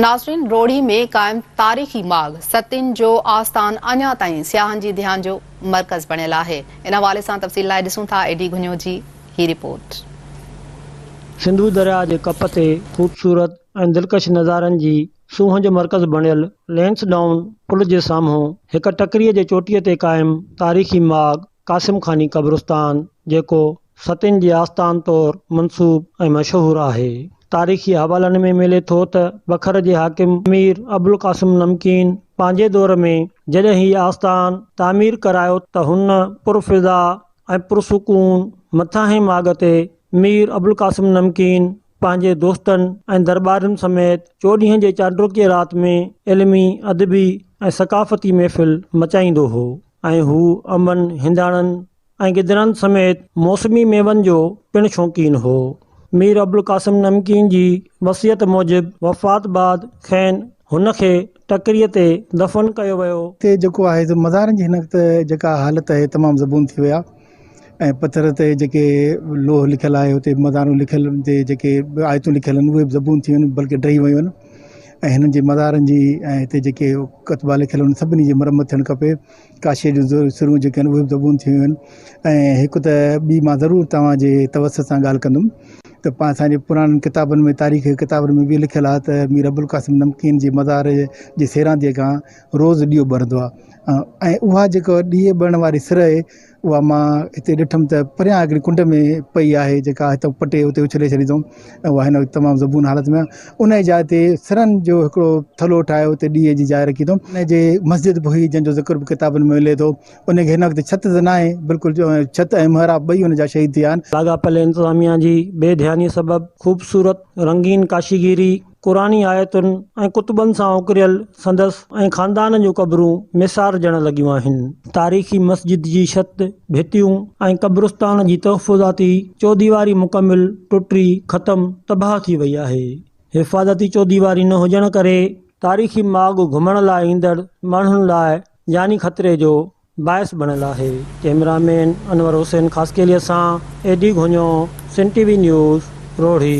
ناظرين روهڙي ۾ قائم تاريخي ماڳ ستين جو آستان اڃا تائين سياحن جي ڌيان جو مرڪز بڻيل آهي ان حوالي سان تفصيل لاء ڏسون ٿا اي ڊي گهنيو جي هي رپورٽ. سنڌو درياء جي ڪپ تي خوبصورت ۽ دلڪش نظارن جي سونهن جو مرڪز بڻيل لينس ڊائون پل جي سامهون هڪ ٽڪريء جي چوٽيء تي قائم تاريخي ماڳ قاسم خاني قبرستان جيڪو ستين جي آستان طور منسوب ۽ مشهور آهي. تاريخي حوالن ۾ ملي ٿو ته بکر جي حاڪم مير ابوالقاسم نمڪين پنهنجي دور ۾ جڏهن هي آستان تعمير ڪرايو ته هن پرفضا ۽ پرسڪون مٿاهين ماڳ تي مير ابوالقاسم نمڪين پنهنجي دوستن ۽ درٻارين سميت چوڏهينء جي چانڊوڪيء رات ۾ علمي، ادبي ۽ ثقافتي محفل مچائيندو هو ۽ هو انبن، هنداڻن، ۽ گدرن سميت موسمي ميون جو پڻ شوقين هو. مير ابوالقاسم نمڪين جي وصيت موجب وفات بعد کين هن کي ٽڪريء تي دفن ڪيو ويو. هتي جيڪو آهي سو مزارن جي هن وقت جيڪا حالت آهي تمام زبون ٿي وئي آهي ۽ پٿر تي جيڪي لوح لکيل آهي اتي مزارون لکيل تي جيڪي آيتون لکيل آهن اهي به زبون ٿي ويون آهن بلڪه ڊهي ويون آهن ۽ هنن جي مزارن جي ۽ هتي جيڪي ڪتبا لکيل آهن سڀني جي مرمت ٿيڻ کپي. ڪاشيء جون سرون جيڪي آهن اهي به زبون ٿي ويون آهن ۽ هڪ ته ٻي مان ضرور توهان جي توسط سان ڳالهه ڪندم ته پاڻ اسان جي پراڻن ڪتابن ۾ تاريخي ڪتابن ۾ به لکيل آهي ته مير ابوالقاسم نمڪين جي مزار جي سيرانديء کان روز ڏيئو ٻرندو آهي ۽ اها جيڪا ڏيئي ٻرڻ واري سر آهي اها مان هتي ڏٺم ته پريان هڪڙي ڪنڊ ۾ پئي آهي جيڪا هتان پٽي اتي اڇلي ڇڏي اٿئون ۽ اها هن وقت تمام زبون حالت ۾ آهي ان جي جاء تي سرن جو هڪڙو ٿلهو ٺاهي اتي ڏيئي جي جاء رکي اٿئون ان جي مسجد به هئي جنهن جو ذڪر به ڪتابن ۾ ملي ٿو ان کي هن وقت ڇت ته ناهي بلڪل ڇت ۽ محراب ٻئي ان جا شهيد ٿي ويا آهن. لاڳاپيل انتظاميا جي بي ڌياني سبب خوبصورت رنگين ڪاشيگيري قرآني آيتن ۽ ڪتبن سان اڪريل سندس ۽ خاندان جون قبرون ميسارجڻ لڳيون آهن. تاريخي مسجد جي ڇت، ڀتيون ۽ قبرستان جي تحفظاتي چوديواري مڪمل ٽٽي ختم تباهه ٿي وئي آهي. حفاظتي چوديواري نه هجڻ ڪري تاريخي ماڳ گهمڻ لاء ايندڙ ماڻهن لاء جاني خطري جو باعث بڻيل آهي. ڪئميرا مين انور حسين خاصخيلي سان A D Ghonio, Sindh T V news, Rohri.